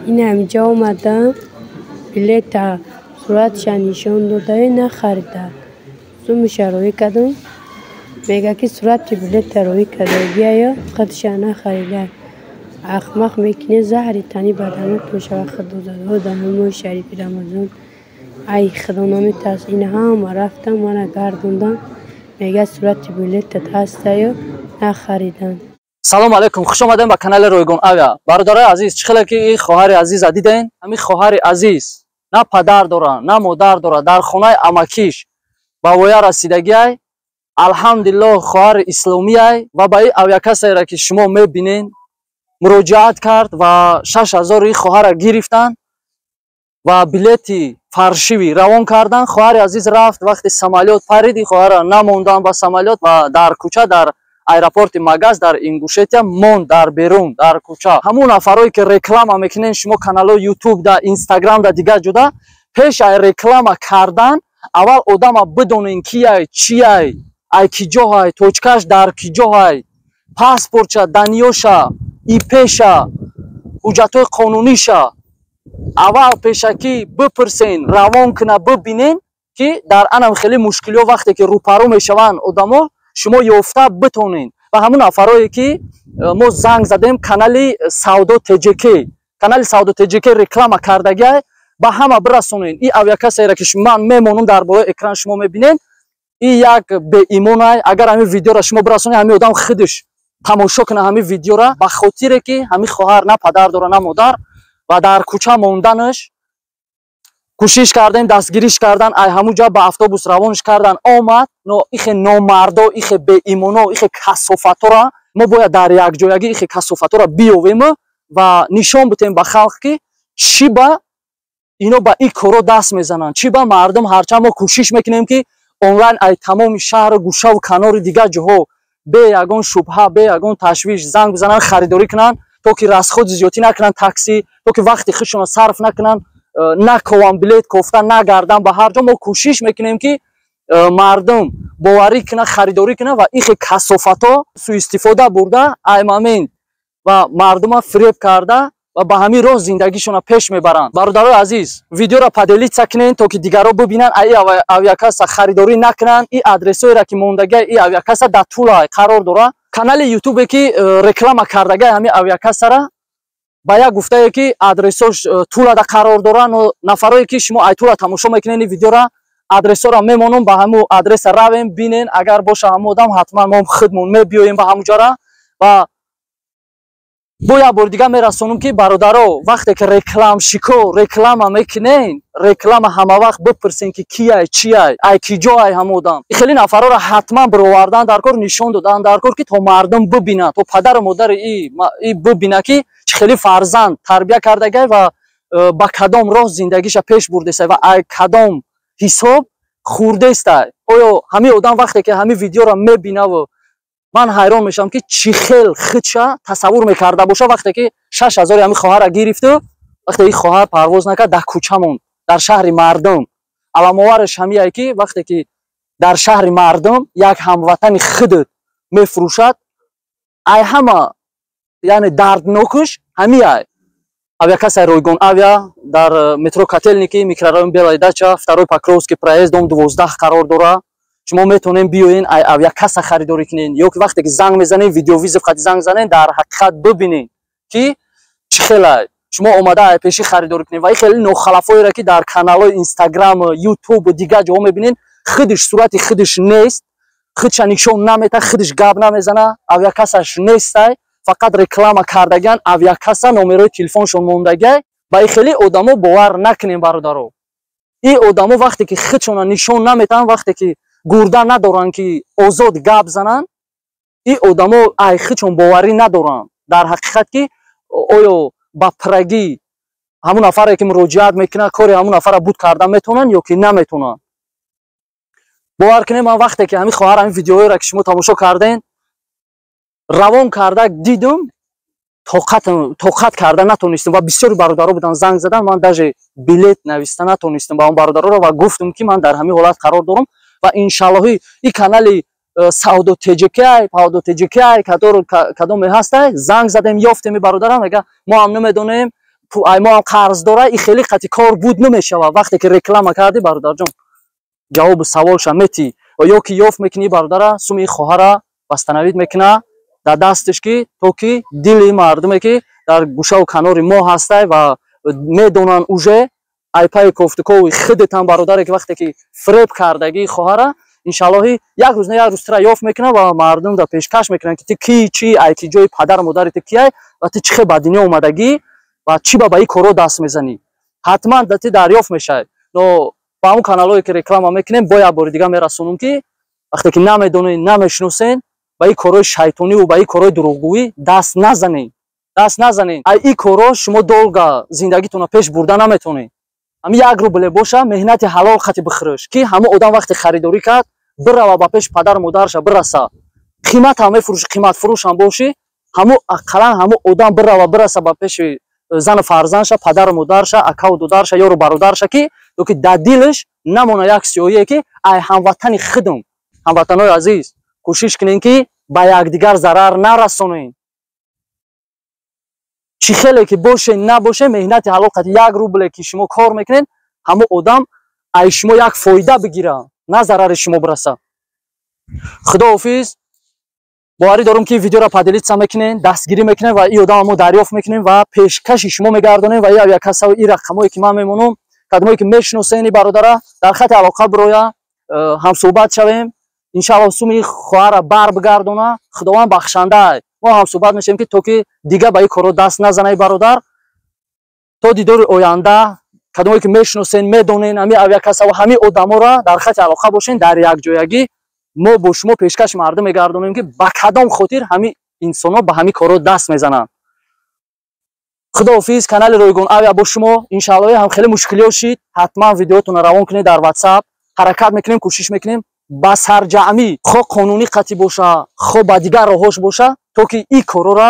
Ин ҳамиҷа омадам, билета суратша нишон додаю нахарида. Сумиша роҳӣ кардам. Мега, ки сурати билета роҳӣ кардагиаю худша нахарида. Ахмақ мекунӣ, заҳри тани баданот мешавад. Худозадҳо дар моҳи шарифи Рамазон, ай Худо наметарс. Ин ҳама рафтам, мана гардондам. Мега, сурати билетат ҳастаю нахариданд. Салому алайкум, хуш омадем ба канали Ройгон Авиа. Бародарои азиз, чӣ хеле ки ин хоҳари азиза дидем, ҳамин хоҳари азиз на падар дора, на модар дора, дар хонаи амакиш ба воя расидагиай. Алҳамдулиллоҳ, хоҳари исломиай ва ба ин авиакассаеро, ки шумо мебинед, муроҷиат кард ва 6000 ин хоҳарра гирифтанд ва билети фаршивӣ равон карданд. Хоҳари азиз рафт, вақте самолёт парид, ин хоҳарра намонданд ба самолёт ва дар кӯча, дар аэропорти Магаз дар Ингушетия монд, дар берун, дар кӯча. Ҳамун нафарое ки реклама мекунен шумо каналҳои Ютуб да, Инстаграм да, дигар ҷода, пеш ай реклама кардан аввал одама бидонен, кияй, чияй, ай ки ҷоҳай, точкаш дар ки ҷоҳай, паспортша, данныеша, ИПша, ҳуҷҷатҳои қонуниша аввал пешакӣ бипурсен, равон куна, бибинен, ки дар анам хеле мушкилиҳо вақте ки рӯпарӯ мешаванд одамо, шумо ёфта битонен. Ва ҳамун нафарое ки мо занг задем, канали Савдо ТЖК, канали Савдо ТЖК реклама кардагиай, ба ҳама бирасонен. И авиакассаеро, ки ман мемонам дар болои экран, шумо мебинен, и як беимонай. Агар ҳамин видеоро шумо бирасонед, ҳамин одам худаш тамошо кунад ҳамин видеора, ба хотире ки ҳамин хоҳар на падар дора, на модар ва дар кӯча монданаш кӯшиш кардем, дастгириш кардан, ай ҳамун ҷа ба автобус равонш кардан, омад. Но ихе номардо, ихе беимоно, ихе касофатора мо бояд дар якҷоягӣ ихе касофатора биёвем ва нишон битем ба халқ, ки чӣ ба ино ба ин коро даст мезананд, чӣ ба мардум. Ҳарчанд мо кӯшиш мекунем, ки онлайн ай тамоми шаҳру гӯшаву канори дигар ҷоҳо бе ягон шубҳа, бе ягон ташвиш занг бизананд, харидорӣ кунанд, то ки расходи зиёдтӣ накунанд такси, то ки вақти худшонро сарф накунанд, накованд, билет кофта нагардан ба ҳар ҷо. Мо кӯшиш мекунем, ки мардум боварӣ кунад, харидорӣ кунад ва ихе касофатҳо суистифода бурда ай момент ва мардума фиреб карда ва ба ҳамин роҳ зиндагишонро пеш мебаранд. Бародарои азиз, видеоро поделиться кунед, то ки дигарро бибинанд, ай авиакасса харидорӣ накунанд. И адресҳоеро, ки мондагиа, и авиакасса дар Тула қарор дорад. Канали Ютубе, ки реклама кардагиа ҳамин авиакассара, ба як гуфтае, ки адресош Тулада қарор доранд. Нафарое ки шумо ай Тула тамошо мекунед ин видеора, адресҳоро мемонам, ба ҳамун адреса равем, бинен. Агар боша ҳамун одам, ҳатман мо худмон мебиёем ба ҳамун ҷора. Ва бо як бори дигар мерасонам, ки бародаро, вақте ки рекламщико реклама мекунен, реклама ҳама вақт бипурсен, ки кияй, чияй, ай ки ҷоай ҳамун одам. Хеле нафарҳоро ҳатман бировардан дар кор, нишон додан дар кор, ки то мардум бибинанд, то падару модари и бибина, ки чӣ хеле фарзанд тарбия кардагай ва ба кадом роҳ зиндагиша пеш бурдестай ва ай кадом ҳисоб хурдестай. Оё ҳамин одам вақте ки ҳамин видеоро мебинаву, ман ҳайрон мешавам, ки чӣ хел худша тасаввур мекарда боша, вақте ки 6000-и ҳамин хоҳарра гирифту, вақте ин хоҳар парвоз накард, дар кӯча монд, дар шаҳри мардум. Аламовараш ҳамияе, ки вақте ки дар шаҳри мардум як ҳамватани худат мефурӯшад, ай ҳама, яъне дарднокуш ҳамияй. Авиакассаи Ройгон Авиа дар метро Котельники, микрорайон Белая Дача, Второй Покровский проезд, дом 12 қарор дорад. Шумо метавонед биёен, ай авиакасса харидорӣ кунед, ё ки вақте ки занг мезанед, видеовызов қати занг занед, дар ҳақиқат бибинед, ки чӣ хелай шумо омада ай пешӣ харидорӣ кунед. Ва ин хеле нохалафҳоеро, ки дар каналҳои Инстаграм, Ютуб, дигар ҷоҳо мебинед, худаш сурати худаш нест, худша нишон наметад, худаш гап намезана, авиакассаш нестай, фақат реклама кардагиан авиакасса, номерои телефоншон мондагиай. Ба ин хеле одамо бовар накунем, бародаро. Ин одамо вақте ки худшона нишон наметаҳанд, вақте ки гурда надоранд, ки озод гап зананд, ин одамо ай худшон боварӣ надоранд дар ҳақиқат, ки оё ба пурагӣ ҳамун нафаре, ки муроҷиат мекунад, кори ҳамун нафарро буд карда метавонанд ё ки наметавонанд. Бовар кунед, ман вақте ки ҳамин хоҳар ҳамин видеоҳоеро, ки шумо тамошо кардем, равон карда дидум, тоқат карда натонистам ва бисёри бародаро буданд, занг задан, ман даже билет нависта натонистам ба он бародароро ва гуфтам, ки ман дар ҳамин ҳолат қарор дорам. Ва иншаллоҳи и канали Савдо ТЖК, Павдо ТЖК, кадоме ҳастай, занг задем, ёфтем. И бародарам мега, мо ҳам намедонем. Ай мо ҳам қарз дора, и хеле қати кор буд намешава. Вақте ки реклама кардӣ, бародарҷон, ҷавобу саволша метӣ ва ё ки ёфт мекунӣ бародара, суми хоҳара восстановить мекуна дар дасташ, ки то ки дили мардуме, ки дар гӯшаву канори мо ҳастай ва медонанд уже айпаи кофтукови худетам, бародаре, ки вақте ки фиреб кардагии хоҳара, иншаллоҳи, як рӯз на як рӯз тура ёфт мекунад ва мардум да пешкаш мекунанд, ки ту ки, чӣ, ай ки ҷои падару модари ту кияй ва ту чӣ хел ба дунё омадагӣ ва чӣ ба ин корҳо даст мезанӣ. Ҳатман да ти дарёфт мешавад. Но ба ҳамун каналҳое, ки реклама мекунем, бо як бори дига мерасонам, ки вақте ки намедонед, намешиносен, ба ин корҳои шайтониву ба ин корҳои дурӯғгӯӣ даст назанед, даст назанед. Ай ин корҳо шумо долго зиндагитонро пеш бурда наметонед. Ҳамин як рубле боша, меҳнати ҳалол хати бихӯриш, ки ҳамон одам вақте харидорӣ кард, бирава ба пеши падару модараша бираса. Қиматам мефурӯши, қиматфурӯшам бошӣ, ҳамун ақаллан ҳамун одам бирава бираса ба пеши зану фарзандша, падару модарша, акаву додарша, ёру бародарша, ки то ки дар дилаш намона як сиёҳие, ки ай ҳамватани худам. Ҳамватанои азиз, кӯшиш кунем, ки ба якдигар зарар нарасонем. Чӣ хеле ки боше, набоше, меҳнати ҳалол қати як рубле ки шумо кор мекунед, ҳамон одам ай шумо як фоида бигира, на зарари шумо бираса. Худоҳофиз. Боварӣ дорум, ки видеоро поделиться мекунем, дастгирӣ мекунем ва ин одама мо дарёфт мекунем ва пешкаши шумо мегардонем. Ва якасави ин рақамое, ки ман мемонам, кадомое ки мешиносен и бародара, дар хати алоқа бироя, ҳамсӯҳбат шавем. Иншаллоҳ, суми хоҳара бар бигардона. Худованд бахшанда. Мо ҳамсӯҳбат мешавем, ки то ки дига ба ин корҳо даст назана бародар. То дидори оянда. Кадомое ки мешиносен, медонен ҳамин авиакасса ва ҳамин одаморо, дар хати алоқа бошен. Дар якҷоягӣ мо бо шумо пешкаши мардум мегардонем, ки ба кадом хотир ҳамин инсонҳо ба ҳамин корҳо даст мезананд. Худоҳофиз. Канали Ройгон Авиа бо шумо. Иншаллоҳ, ҳам хеле мушкилиҳо шид, ҳатман видеотонро равон кунед дар Ватсап. Ҳаракат мекунем, кӯшиш мекунем ба сарҷамъӣ, хо қонунӣ қатъӣ боша, хо ба дигар роҳош боша, то ки ин корҳоро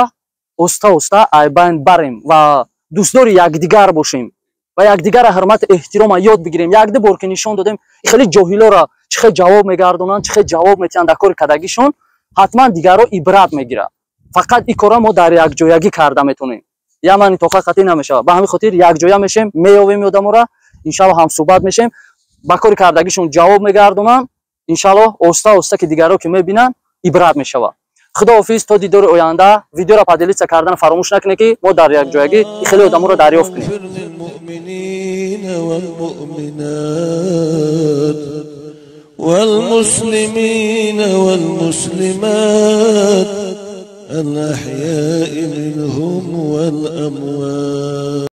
оста оста айбайн барем ва дӯстдори якдигар бошем ва якдигарро ҳурмату эҳтирома ёд бигирем. Якду бор ки нишон додем хеле ҷоҳилоро, чӣ хел ҷавоб мегардонанд, чӣ хел ҷавоб метиҳанд дар кори кадагишон, ҳатман дигарро ибрат мегирад. Фақат ин корро мо дар якҷоягӣ карда метавонем, я мани тоқа қатъӣ намешавад. Ба ҳамин хотир якҷоя мешем, меёвем одаморо, иншалло, ҳамсӯҳбат мешем, ба кори кардагишон ҷавоб мегардонанд. Иншалло, оста оста ки дигарро ки мебинанд, ибрат мешавад. Худоҳофиз, то дидори оянда. Видеоро поделиться кардан фаромӯш накунед, ки мо дар якҷоягӣ хеле одаморо дарёфт кунем. للمؤمنين والمؤمنات والمسلمين والمسلمات الأحياء منهم والأموات.